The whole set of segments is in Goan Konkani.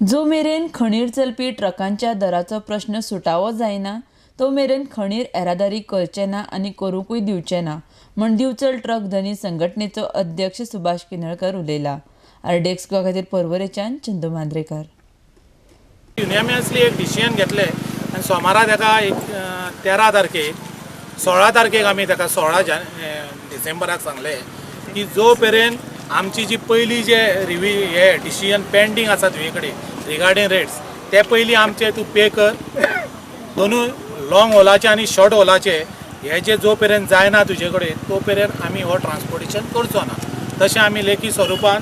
जो मेरेन खणीर चलपी ट्रकांच्या दराचो प्रश्न सुटावो जायना तो मेरेन खणीर येरादारी करचे ना आनी करूंकूय दिवचे ना म्हूण दिवचल ट्रक धनी संघटनेचो अध्यक्ष सुभाष किनळकर उलयला. आरडीएक्स गोवा खातीर पर्वरेच्यान चंदू मांद्रेकर. युनियमसली एक डिसिजन घेतले आनी सोमारा ताका एक 13 तारखेक 16 तारखेक आमी ताका 16 डिसेंबराक सांगले की जो मेरेन आमची जी पयली जे रिवी हे डिसिजन पेंडींग आसा तुजे कडेन रिगार्डींग रेट्स ते पयलीं आमचे तूं पे कर. दोनूय लॉंग होलाचे आनी शॉर्ट होलाचे हे जे जो मेरेन जायना तुजे कडेन तो मेरेन आमी हो ट्रान्सपोर्टेशन करचो ना. तशें आमी लेखी स्वरुपान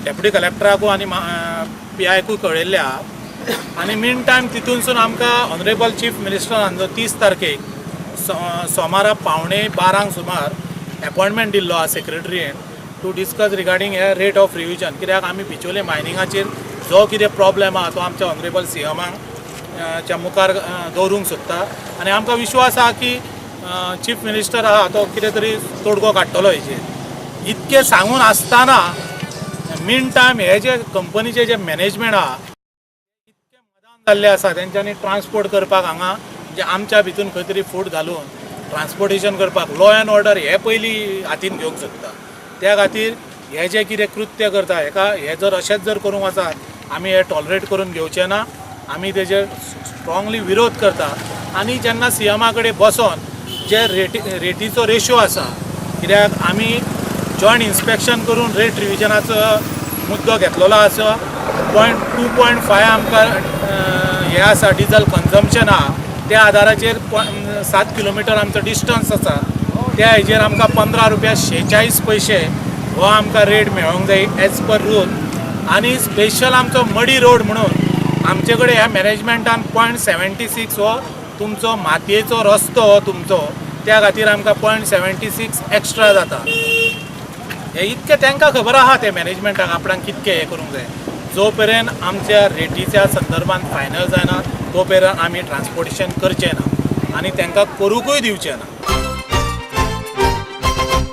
डेप्युटी कलेक्टराकूय आनी पी आयकूय कळयल्लें आहा. आनी मीन टायम तितूनसून आमकां ऑनरेबल चीफ मिनिस्टरान जो 30 तारखेक सोमारा 11:45 सुमार एपॉयंटमेंट दिल्लो आहा सेक्रेटरीन to discuss regarding hey rate of revision. कित्याक आमी बिचोले मायनिंगाचेर जो कितें प्रॉब्लेम आहा तो आमच्या ऑनरेबल सी एमाक च्या मुखार दवरूंक सोदता आनी आमकां विश्वास आहा की चीफ मिनिस्टर आहा तो कितें तरी तोडगो काडटलो हेजेर. इतकें सांगून आसतना मीन टायम हे जे कंपनीचे जे मॅनेजमेंट आहा इतके मदान जाल्ले आसा तेंच्यांनी ट्रान्सपोर्ट करपाक हांगा म्हणजे आमच्या भितून खंय तरी फूट घालून ट्रान्सपोर्टेशन करपाक लॉ एंड ऑर्डर हे पयलीं हातीन घेवंक सोदता. त्या खातीर हे जे कितें कृत्य करता हेका हे जर अशेंच जर करूंक वचात आमी हे टॉलरेट करून घेवचे ना. आमी तेजेर स्ट्रॉंगली विरोध करता. आनी जेन्ना सी एमा कडेन बसोन जे रेटीचो रेशो आसा कित्याक आमी जॉयंट इन्स्पेक्शन करून रेट रिविजनाचो मुद्दो घेतलेलो आसा. 0.2.5 आमकां हें आसा डिजल कन्जम्पशन आहा त्या आदाराचेर 7 किलोमिटर आमचो डिस्टन्स आसा त्या हेजेर आमकां 15 रुपया 46 पयशे हो आमकां रेट मेळोंक जाय एज पर रूल. आनी स्पेशल आमचो मडी रोड म्हणून आमचे कडेन ह्या मॅनेजमेंटान 0.76 हो तुमचो मातयेचो रस्तो हो तुमचो त्या खातीर आमकां 0.76 एक्स्ट्रा जाता. हे इतकें तांकां खबर आहा ते मॅनेजमेंटाक आपणाक कितकें हें करूंक जाय. जो मेरेन आमच्या रेटीच्या संदर्भान फायनल जायना तो मेरेन आमी ट्रान्सपोर्टेशन करचें ना आनी तांकां करूंकूय दिवचें ना.